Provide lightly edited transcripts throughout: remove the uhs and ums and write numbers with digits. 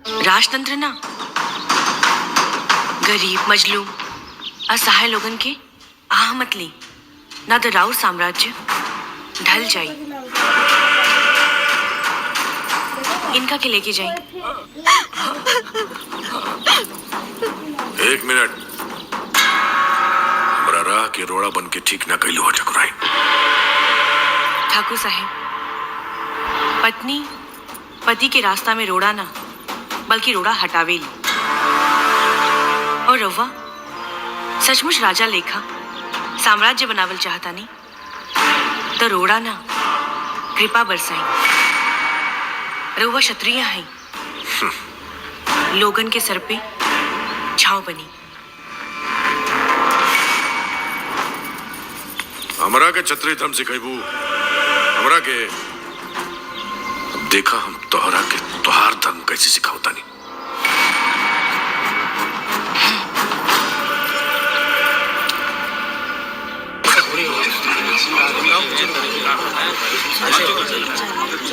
राजतंत्र ना, गरीब मजलूम असहाय लोगन के आह मत ली ना तो राउर साम्राज्य ढल जाई। इनका के लेके जाई। एक मिनट, हमरा राह के रोड़ा बन के ठीक ना कैलू हो ठकुराइन। ठाकुर साहेब, पत्नी पति के रास्ता में रोड़ा ना बल्कि रोड़ा हटावेली। और रउआ सचमुच राजा लेखा साम्राज्य बनावल चाहता नहीं तो रोड़ा ना कृपा बरसाई। रउआ क्षत्रिय हैं, लोगन के सर पे छाव बनी। हमरा के क्षत्रिय धर्म सिखेबू? हमरा के? अब देखा हम तोहरा के तोहार धर्म कैसे सिखावतानी।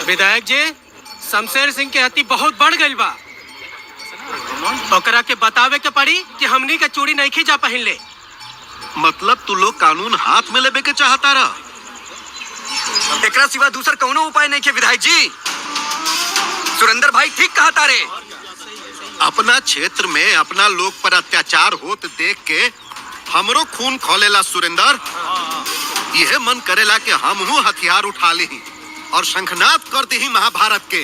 विधायक जी, शमशेर सिंह के हत्ती बहुत बढ़ गई बा। ओकरा के बतावे के पड़ी कि हमनी के चूड़ी नहीं जा पहन ले। मतलब तू लोग कानून हाथ में लेबे के चाहता रहा? एकरा सिवा दूसर कौनो उपाय नहीं के विधायक जी। सुरेंद्र भाई ठीक कहा तारे। अपना क्षेत्र में अपना लोग पर अत्याचार होत देख के हमरो खून खोलेला सुरेंद्र। यह मन करेला कि हमहू हथियार उठा ली और शंखनाद कर दी महाभारत के।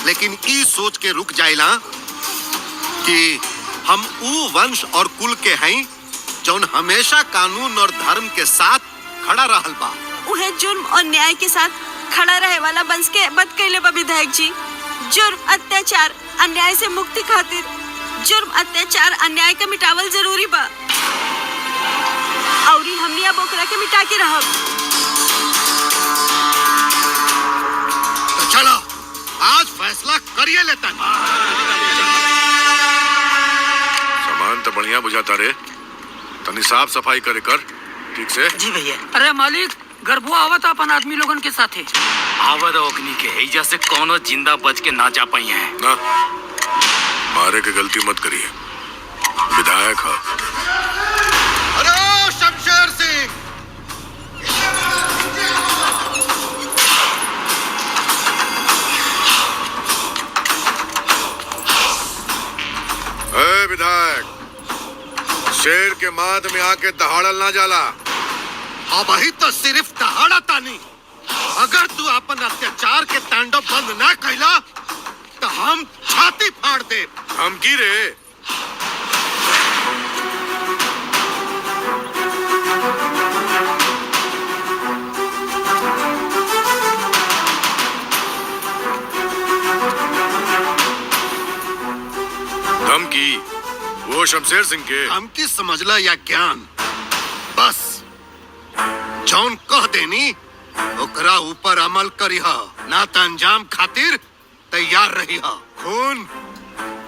लेकिन ई सोच के रुक जाइला कि हम ऊ वंश और कुल के हैं जौन हमेशा कानून और धर्म के साथ खड़ा रहल बा। उहे जुर्म और न्याय के साथ खड़ा रहे वाला वंश के बद कैले बा विधायक जी। जुर्म अत्याचार अन्याय से मुक्ति खातिर जुर्म अत्याचार अन्याय के मिटावल जरूरी बा। औरी हमनी अब ओकरा के मिटा के रहब। तो चलो आज फैसला करिए लेता। सामान तो बढ़िया बुझाता रे, तनी साफ सफाई करे कर ठीक से। जी भैया। अरे मालिक, गर्भुआ आवत अपन आदमी लोगन के साथे। आवत ओकनी के एजा से कोनो जिंदा बच के ना जा पाई है। ना मारे के गलती मत करिए, विधायक है। अरे शमशेर सिंह, ए विधायक, शेर के माद में आके दहाड़ल ना जाला। अब ही तो सिर्फ दहाड़ा तानी। अगर तू अपन अत्याचार के तांडव बंद ना कैला तो हम छाती फाड़ दे। हम की रे? धमकी वो शमशेर सिंह के। धमकी समझला या ज्ञान, बस जौन कह देनी ओकरा ऊपर अमल करीह, ना त अंजाम खातिर तैयार रही। खून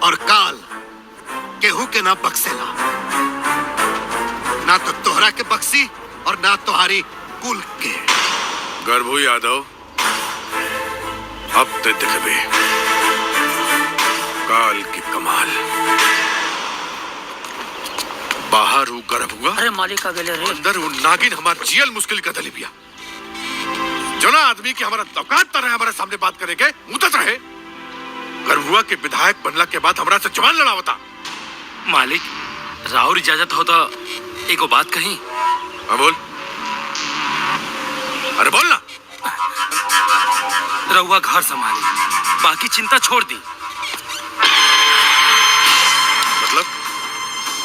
और काल केहू के ना बक्सेला, ना तो तोहरा के बक्सी और ना तोहारी कुल के। गर्भू यादव, अब ते दिखबे काल की कमाल। बाहर हूँ गर्भ हुआ, अरे मालिक आ गए रे। अंदर वो नागिन हमार जियल मुश्किल कर दली बिया। जो ना आदमी की हमारा औकात तरह हमारे सामने बात करे के मुदत रहे। गर्भुआ के विधायक बनला के बाद हमरा से जवान लड़ावता। मालिक, राउर इजाजत हो तो एगो बात कही। हाँ बोल। अरे बोल ना। रउआ घर संभाली, बाकी चिंता छोड़ दी। मतलब?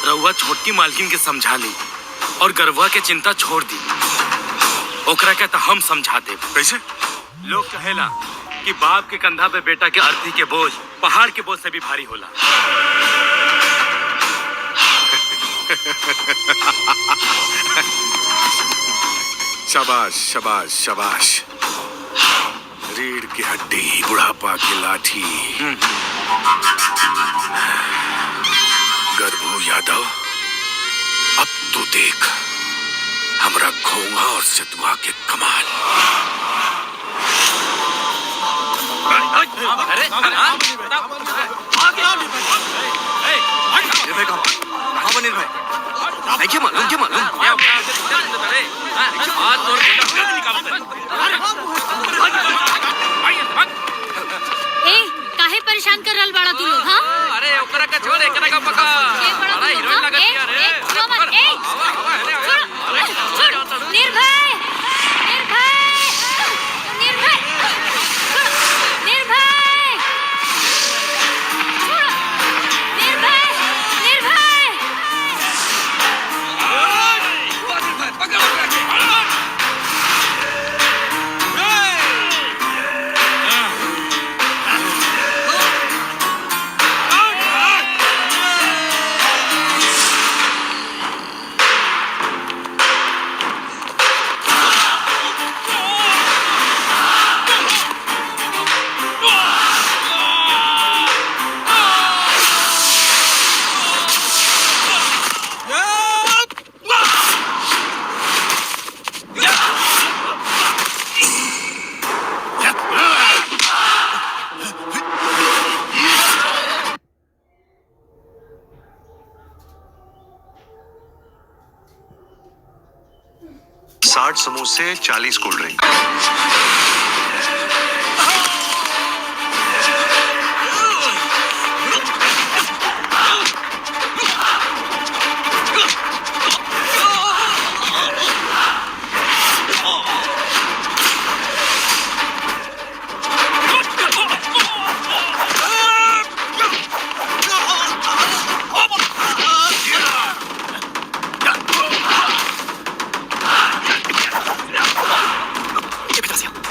रउआ छोटकी मालकिन के समझा ली और गर्भुआ के चिंता छोड़ दी। ओकरा के तो हम समझा देब। कैसे? लोग कहेला कि बाप के कंधा पे बेटा के अर्थी के बोझ पहाड़ के बोझ से भी भारी होला। शाबाश शाबाश शाबाश। रीढ़ की हड्डी, बुढ़ापा की लाठी। गर्भू यादव, अब तू देख हमरा घोंघा और सतुआ के कमाल। अरे निर्भय कहाँ कहाँ बा निर्भय? नहीं के मालूम, के मालूम। ए, काहे परेशान कर रहल बाड़ा तू लोग? हां, अरे ओकरा का छोड़, एकरा का पकड़। के बड़ा बड़ा तू लोग, हीरोइन हाँ? लागत ए, बिया रे। ए, छुआ मत, ए, छोड़, छोड़, निर्भय, निर्भय, निर्भय, छोड़, निर्भय, छोड़, निर्भय, निर्भय। साठ समोसे, 40 कोल्ड ड्रिंक।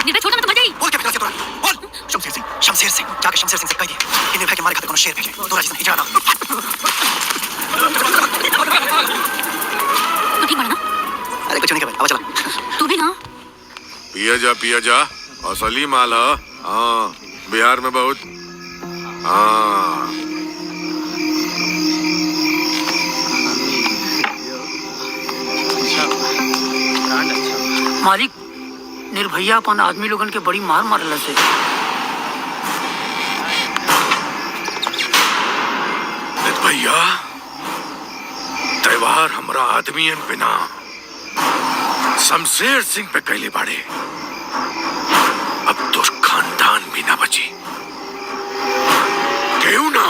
निर्भय, छोड़ ना, मैं तो मर जाई। बोल क्या फिर तोरा, बोल। शमशेर सिंह, शमशेर सिंह जाके शमशेर सिंह से कह दिए कि निर्भय के मारे खातिर कोनो शेर भेजे, तोरा जैसन हिजड़ा ना। तू ठीक बाड़ा ना? अरे कुछ नहीं के भाई, आवा चला। तू भी ना। पिया जा, पिया जा, असली माल है। हाँ, बिहार में बहुत। हाँ, मालिक, निर्भया अपन आदमी लोगन के बड़ी मार मारला से। भैया, त्योहार हमरा आदमियन पे ना, शमशेर सिंह पे कैले बाड़े। अब तो खानदान भी ना बची, क्यों ना?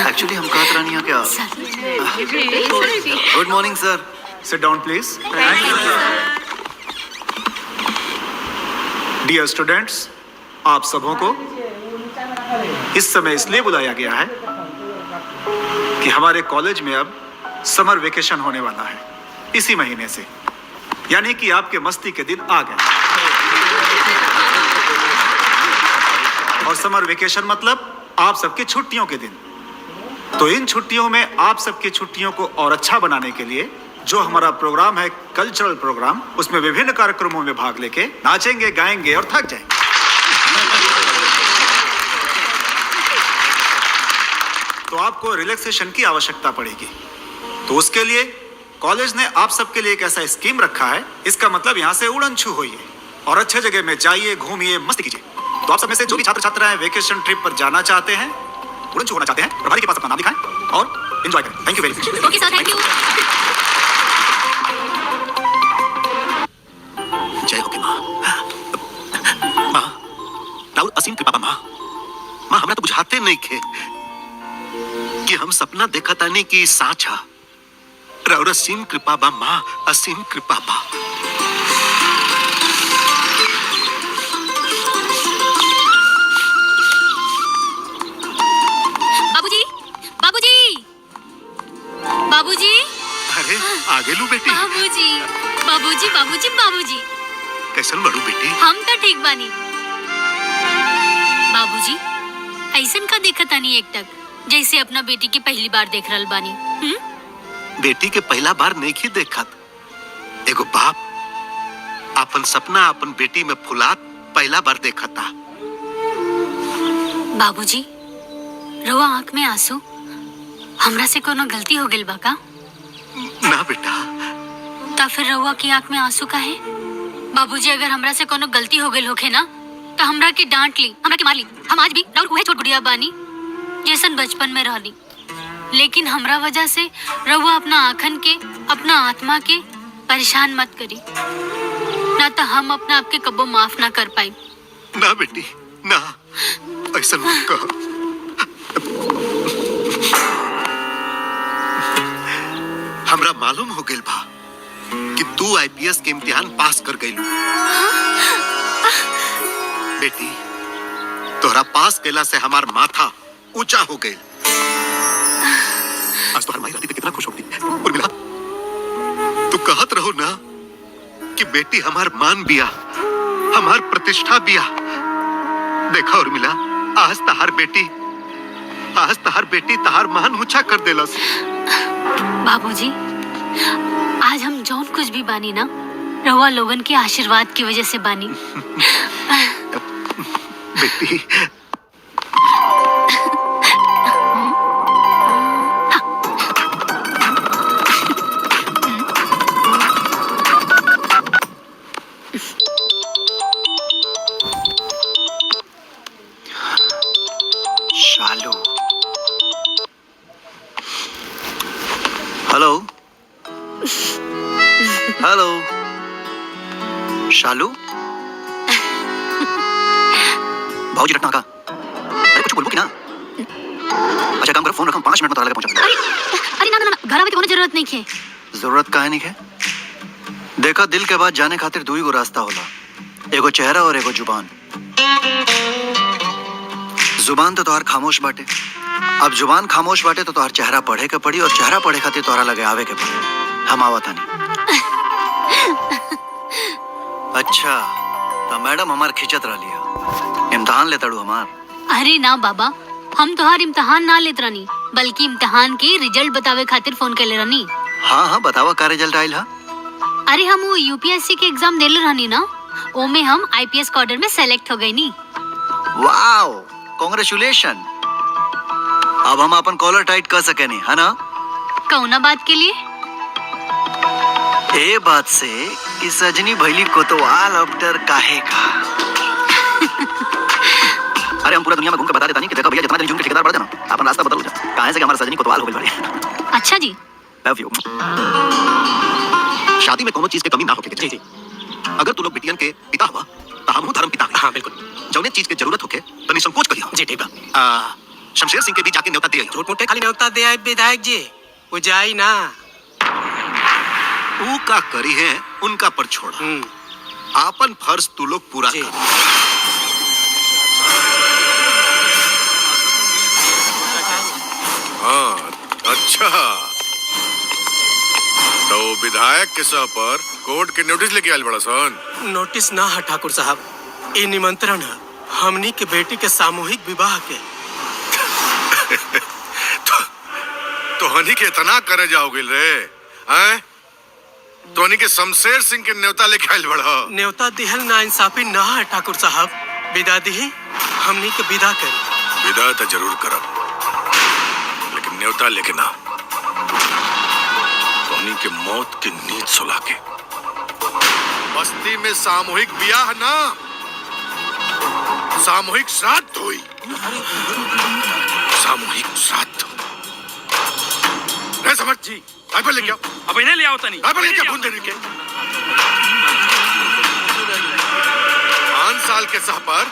एक्चुअली हम कहत रहनी है क्या? Good morning sir. Sit down, please. Dear students, आप सबों को इस समय इसलिए बुलाया गया है कि हमारे कॉलेज में अब समर वेकेशन होने वाला है इसी महीने से, यानी कि आपके मस्ती के दिन आ गए। और समर वेकेशन मतलब आप सबकी छुट्टियों के दिन। तो इन छुट्टियों में आप सबकी छुट्टियों को और अच्छा बनाने के लिए जो हमारा प्रोग्राम है, कल्चरल प्रोग्राम, उसमें विभिन्न कार्यक्रमों में भाग लेके नाचेंगे, गाएंगे और थक जाएंगे। तो आपको रिलैक्सेशन की आवश्यकता पड़ेगी। तो उसके लिए कॉलेज ने आप सबके लिए एक ऐसा स्कीम रखा है। इसका मतलब यहाँ से उड़न छू होइए और अच्छे जगह में जाइए, घूमिए, मस्ती कीजिए। तो आप सब में से जो भी छात्र छात्राएं वेकेशन ट्रिप पर जाना चाहते हैं, उड़न छू होना चाहते हैं, प्रभारी के पास अपना नाम लिखाएं और एंजॉय करें। Thank you very much. Okay sir, thank you. जय हो के माँ। माँ, राउर असीम कृपा बा माँ। माँ, हमरा तो बुझाते नहीं खे कि हम सपना देखा तानी कि साँच हा। राउर असीम कृपा बा माँ, असीम कृपा बा। बाबूजी, बाबूजी, बाबूजी। अरे आगे लू बेटी। बाबूजी, बाबूजी, बाबूजी, बाबूजी। कैसन बड़ू बेटी? हम तो ठीक बानी बाबूजी। ऐसन का देखतानी एकटक, जैसे अपना बेटी के पहली बार देख रहल बानी। हम्म? बेटी के पहला बार नहीं देखत। एगो बाप अपन सपना अपन बेटी में फुलात पहला बार देखता। बाबूजी, रोआ आंख में आंसू, हमरा से कोनो गलती हो गइल बा का? बेटा। ता फिर रउआ की आंख में आंसू काहे? बाबूजी अगर हमरा से कोनो गलती हो गई होखे ना तो हमरा के डांट ली, हमरा के मार ली। हम आज भी राउर उहे छोट गुड़िया बानी जैसन बचपन में रहली, लेकिन हमरा वजह से रउआ अपना आंखन के, अपना आत्मा के परेशान मत करी, ना तो हम अपना आपके कब्बो माफ ना कर पाई। ना बेटी ना, ऐसा मत कह। हमरा मालूम हो गइल बा कि तू आईपीएस के इम्तिहान पास कर गइलू। बेटी, तोहरा पास कैला से हमार माथा ऊंचा हो गइल। आज तोहर माई रहती तो कितना खुश होती। उर्मिला, तू कहत रहो ना कि बेटी हमार मान बिया, हमार प्रतिष्ठा बिया। देखा उर्मिला, आज तहार बेटी, आज तहार बेटी तहार मान ऊंचा कर देलस। बाबूजी आज हम जौन कुछ भी बानी ना, रउआ लोगन के आशीर्वाद की वजह से बानी। बेटी, शालू। हेलो हेलो शालू, भाजी रखना का। अरे कुछ बोलबो कि ना? अच्छा काम करो, फोन रखो, 5 मिनट में तोरा लगे पहुंचा। अरे अरे ना ना ना, घर आवे के कोनो जरूरत नहीं है। जरूरत काहे नहीं है? देखा, दिल के बाद जाने खातिर दुई गो रास्ता होला, एगो चेहरा और एगो जुबान। जुबान तो तोहार खामोश बाटे, अब जुबान खामोश बाटे तो तोहार चेहरा पढ़े के पड़ी, और चेहरा पढ़े खातिर तोहरा लगे आवे के पड़ी। हम आवत तानी। अच्छा तो मैडम हमार खिंचत रहली है, इम्तिहान लेता हमार। अरे ना बाबा, हम तोहार इम्तिहान ना लेत रहनी, बल्कि इम्तिहान के रिजल्ट बतावे खातिर फोन कैले रहनी। हाँ हाँ बतावा, का रिजल्ट आइल हा? अरे हम वो यूपीएससी के एग्जाम देले रहनी ना, ओमे हम आईपीएस कैडर में सेलेक्ट हो गई नी। Wow, congratulation. अब हम अपन कॉलर टाइट कर सके नहीं, है ना? कौना बात के लिए? ए बात से कि सजनी भैली कोतवाल अब डर काहे का। अरे हम पूरा दुनिया में घूम के बता देता नहीं कि देखो भैया, जितना दिन झूम के ठेकेदार बढ़ जाना, अपन रास्ता बदल जा। काहे से कि हमारा सजनी कोतवाल हो गइल बाड़ी। अच्छा जी, लव you. शादी में कोनो चीज के कमी ना होके के चाहिए। अगर तू लोग बिटियन के पिता हुआ तो हमहू धर्म पिता। हाँ बिल्कुल। जौने चीज के जरूरत होके तो निसंकोच कहियो। जी ठीक बा। शमशेर सिंह के भी जाके न्योता दे। झूठ मूठ खाली न्योता दे आए विधायक जी, वो जाई ना। ऊ का करी है उनका पर छोड़ा, आपन फर्ज तू लोग पूरा कर। हाँ अच्छा, तो विधायक के सह पर कोर्ट के नोटिस लेके आयल बड़ा सन। नोटिस ना है ठाकुर साहब, ये निमंत्रण है हमनी के बेटी के सामूहिक विवाह के। तो हनी के इतना करे जाओगे रे हैं? तो हनी के शमशेर सिंह के न्योता लेके आयल बड़ा। न्योता दिहल ना इंसाफी ना है ठाकुर साहब, विदा दिही हमनी के विदा करी। विदा तो जरूर करब, लेकिन न्योता लेके ना। तो हनी के मौत की नींद सुला के बस्ती में सामूहिक ब्याह ना, सामूहिक श्राद्ध हुई। सामूहिक श्राद्ध। रे समझ जी, राइफल लेके आओ। अब इन्हें ले आओ तनी। राइफल लेके भून देने के 5 साल के सह पर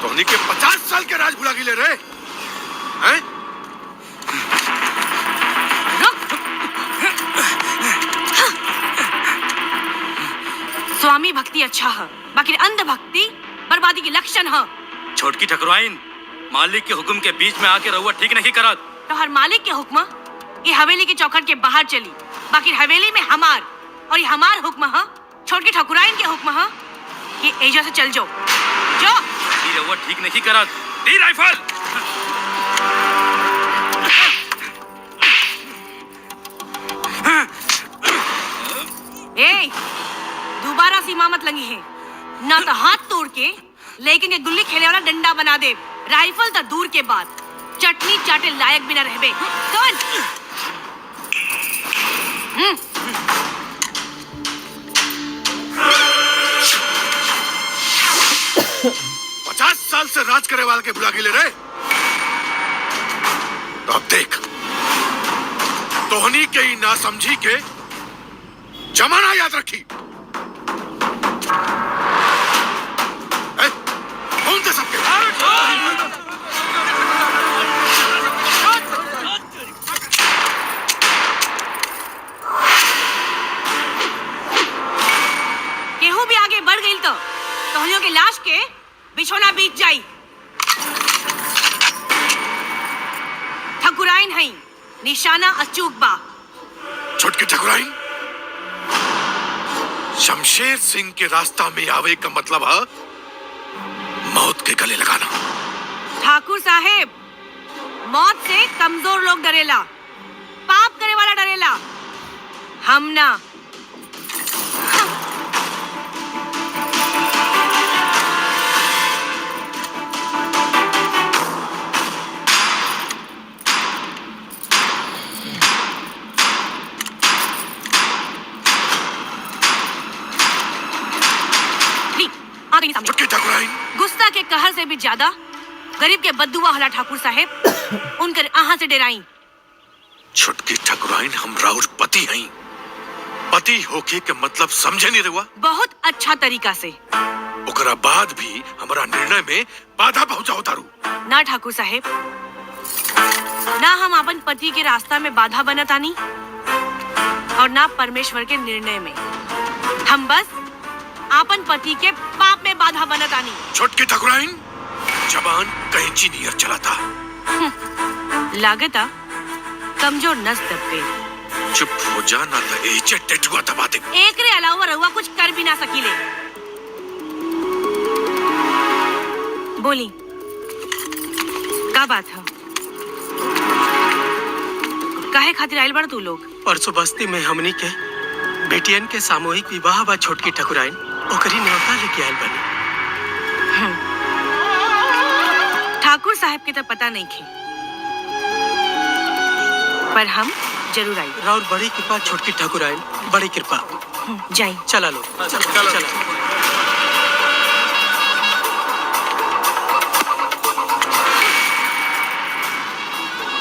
तोहनी के 50 साल के राज भुला गिले रे हैं? स्वामी भक्ति अच्छा है, बाकी अंध भक्ति बर्बादी के लक्षण है। छोटकी ठकुराइन, मालिक के हुक्म के बीच में आके रहुआ ठीक नहीं करत। तो हर मालिक के हुक्म ये हवेली के चौखट के बाहर चली, बाकी हवेली में हमार और ये हमार हुक्म है, छोटकी ठकुराइन के हुक्म है कि एजा से चल जाओ। जो ये रहुआ ठीक नहीं करत। दी राइफल। ए, दोबारा सीमा मत लंगी है ना तो हाथ तोड़ के लेकिन ये गुल्ली खेलने वाला डंडा बना दे। राइफल तो दूर के बाद चटनी चाटे लायक भी ना रहबे। कौन? करे वाला के बुला ले रे। तो अब देख तोहनी के ही ना समझी के जमाना याद रखी। कौन थे सबके? केहू भी आगे बढ़ गई तो तोहनियों के लाश के बिछोना बीत जाई। ठकुराइन है, निशाना अचूक बा। छोटकी ठकुराइन, शमशेर सिंह के रास्ता में आवे का मतलब है मौत के गले लगाना। ठाकुर साहेब, मौत से कमजोर लोग डरेला, पाप करे वाला डरेला, हम ना। गुस्सा के कहर से भी ज्यादा गरीब के बद्दुआ हला ठाकुर साहेब, उनकर आहा से डराई। छुटकी ठकुराइन, हम राउर पति हैं। पति होके के मतलब समझे नहीं रहुआ। बहुत अच्छा तरीका से। ओकरा बाद भी हमारा निर्णय में बाधा पहुंचाओ तारू। ना ठाकुर साहेब, ना हम अपन पति के रास्ता में बाधा बनतानी और ना परमेश्वर के निर्णय में। हम बस आपन पति के पाप में बाधा बनतानी। छोटकी ठकुराइन, जबान कैंची नियर चलाता। लागता कमजोर नस दब गई। चुप हो जा ना तो एचे टेटुआ दबा दे। एक रे अलावा रहुआ कुछ कर भी ना सकीले। बोली का बात है? काहे खातिर आइल बाड़ तू लोग? परसों बस्ती में हमनी के बेटियन के सामूहिक विवाह बा छोटकी ठकुराइन, ओकरी न्योता लेके आइल बनी। ठाकुर साहब के तो पता नहीं खे, पर हम जरूर आई। राउर बड़ी कृपा छोटकी ठकुराइन, बड़ी कृपा। जाई चला लो, चला चला।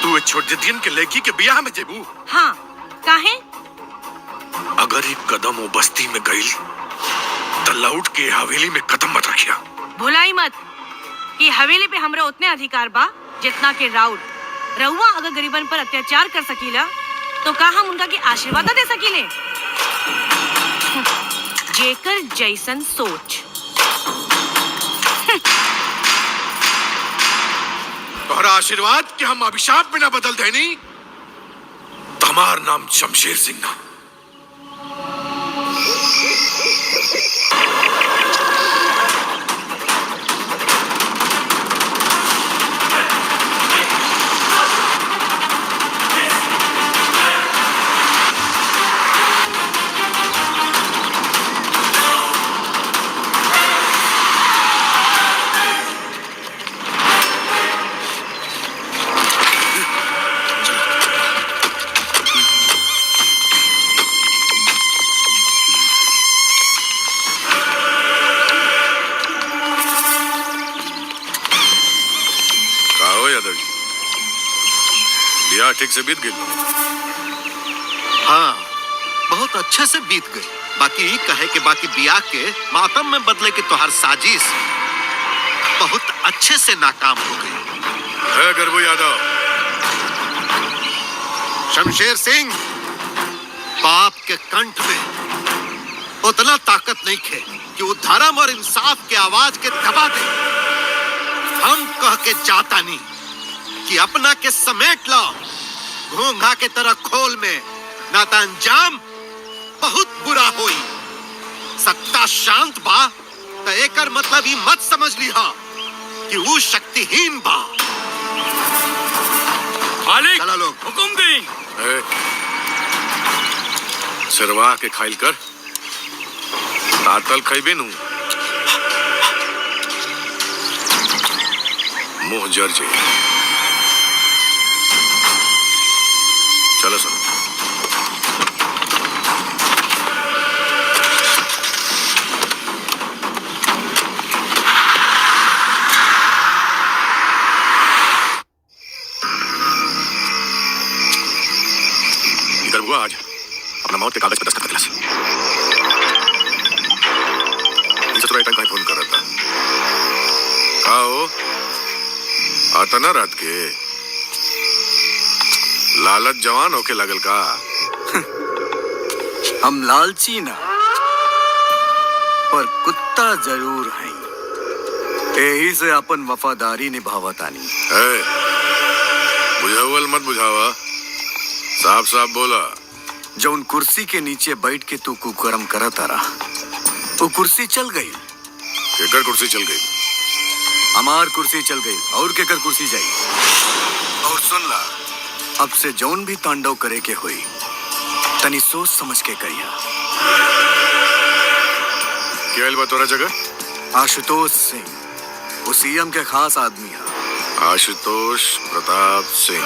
तू छोट जदियन के लड़की के बियाह में जेबू? हाँ, काहे? अगर एक कदम वो बस्ती में गई तो लौट के हवेली में कदम मत रखिया। भुलाई मत कि हवेली पे हमरा उतने अधिकार बा जितना के राउर। रहुआ अगर गरीबन पर अत्याचार कर सकीला तो का हम उनका के आशीर्वाद दे सकीले? जेकर जैसन सोच। तोहरा आशीर्वाद के हम अभिशाप में ना बदल देनी तो हमार नाम शमशेर सिंह ना। ठीक से बीत गई? हाँ, बहुत अच्छे से बीत गई। बाकी कहे के बाकी बिया के मातम में बदले के तोहार साजिश बहुत अच्छे से नाकाम हो गई। है गर्भू यादव। शमशेर सिंह, पाप के कंठ में उतना ताकत नहीं खे कि वो धर्म और इंसाफ के आवाज के दबा दे। हम कह के जाता नहीं कि अपना के समेट लो घोंघा के तरह खोल में, ना तो अंजाम बहुत बुरा होई। सत्ता शांत बा तो एकर मतलब ही मत समझ लिहा कि वो शक्तिहीन बा। मालिक, चला लोग हुकुम दी। सिरवा के खाइल कर, तातल खाइबे नू मुंह जर जाए। चलो सर। गरबुआ आज अपना मौत के कागज पे दस्तखत कर दिलस। ससुराई टाइम काहे फोन कर रहा था? का हो आता ना रात के लालच जवान होके लगल का? हम लालची ना पर कुत्ता जरूर हैं, यही से अपन वफादारी निभावतानी। ए, बुझावल मत बुझावा, साफ साफ बोला। जौन कुर्सी के नीचे बैठ के तू कुकर्म करत रहा, वो कुर्सी चल गई। केकर कुर्सी चल गई? हमार कुर्सी चल गई, और केकर कुर्सी जाई। और सुन ला, अब से जौन भी तांडव करे के होई तनी सोच समझ के करिया। क्या बा तोरा जगह? आशुतोष सिंह, वो सीएम के खास आदमी है। आशुतोष प्रताप सिंह।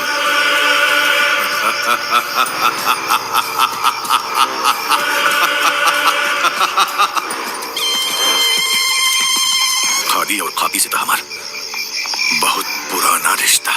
खादी और खाकी से तो हमार बहुत पुराना रिश्ता।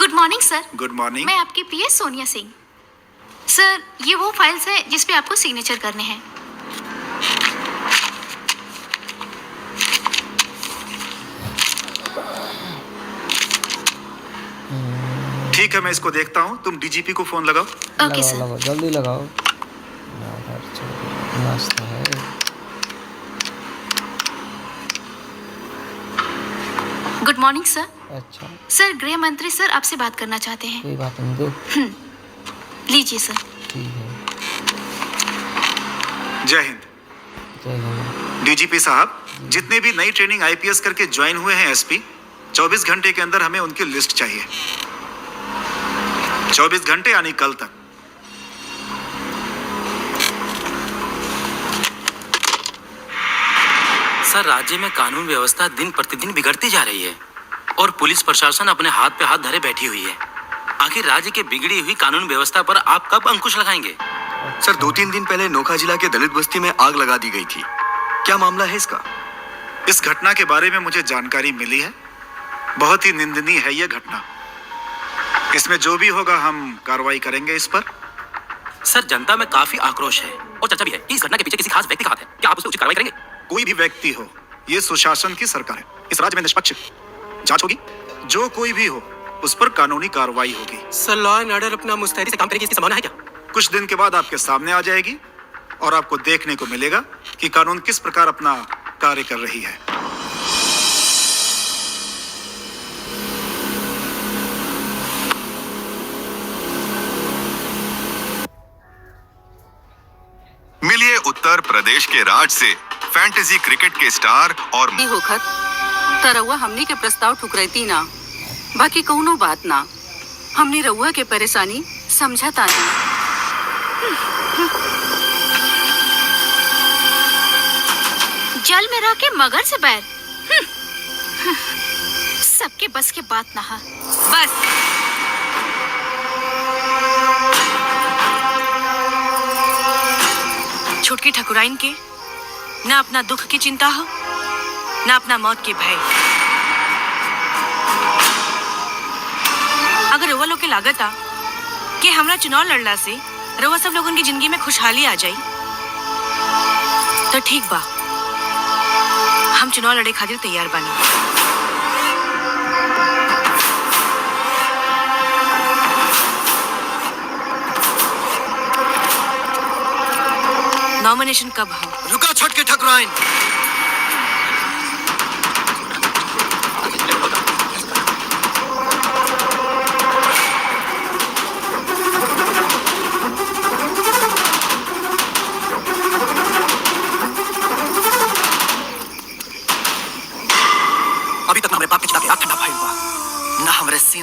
Good morning sir. Good morning. मैं आपकी पीए सोनिया सिंह। सर ये वो फाइल्स है जिस पे आपको सिग्नेचर करने हैं। ठीक है, मैं इसको देखता हूँ, तुम डीजीपी को फोन लगाओ। ओके सर। लगाओ जल्दी लगाओ। मस्त है। Good morning sir. अच्छा सर, गृह मंत्री सर आपसे बात करना चाहते हैं। कोई बात नहीं, दो लीजिए सर। ठीक है। जय हिंद। जय हिंद। डीजीपी साहब, जितने भी नई ट्रेनिंग आईपीएस करके ज्वाइन हुए हैं एसपी, 24 घंटे के अंदर हमें उनकी लिस्ट चाहिए। 24 घंटे यानी कल तक। सर, राज्य में कानून व्यवस्था दिन प्रतिदिन बिगड़ती जा रही है और पुलिस प्रशासन अपने हाथ पे हाथ धरे बैठी हुई है। आखिर राज्य के बिगड़ी हुई कानून व्यवस्था पर आप कब अंकुश लगाएंगे? सर, 2-3 दिन पहले नोखा जिला के दलित बस्ती में आग लगा दी गई थी, क्या मामला है इसका? इस घटना के बारे में मुझे जानकारी मिली है, बहुत ही निंदनीय है यह घटना। इसमें जो भी होगा हम कार्रवाई करेंगे इस पर। सर, जनता में काफी आक्रोश है और चर्चा भी है कि इस घटना के पीछे किसी खास व्यक्ति का हाथ है। क्या आप उस पर उचित कार्रवाई करेंगे? कोई भी व्यक्ति हो, ये सुशासन की सरकार है। इस राज्य में निष्पक्ष जांच होगी, जो कोई भी हो उस पर कानूनी कार्रवाई होगी। सर, लॉ एंड ऑर्डर अपना मुस्तैदी से काम करेगी, इसकी संभावना है क्या? कुछ दिन के बाद आपके सामने आ जाएगी और आपको देखने को मिलेगा कि कानून किस प्रकार अपना कार्य कर रही है। मिलिए उत्तर प्रदेश के राज से फैंटेसी क्रिकेट के स्टार और होखत तरौआ हमनी के प्रस्ताव ठुकरैती ना, बाकी कौनो बात ना। हमनी रउआ के परेशानी समझता नहीं। जल में रह के मगर से बैर, सबके बस के बात ना। बस छोटकी ठकुराइन के ना अपना दुख की चिंता हो ना अपना मौत के भय। अगर रउआ लोग के लागत आ कि हमरा चुनाव लड़ला से रउआ सब लोगन की जिंदगी में खुशहाली आ जाई तो ठीक बा, हम चुनाव लड़े खातिर तैयार बानी। नॉमिनेशन कब हो? रुका छोटकी ठकुराइन।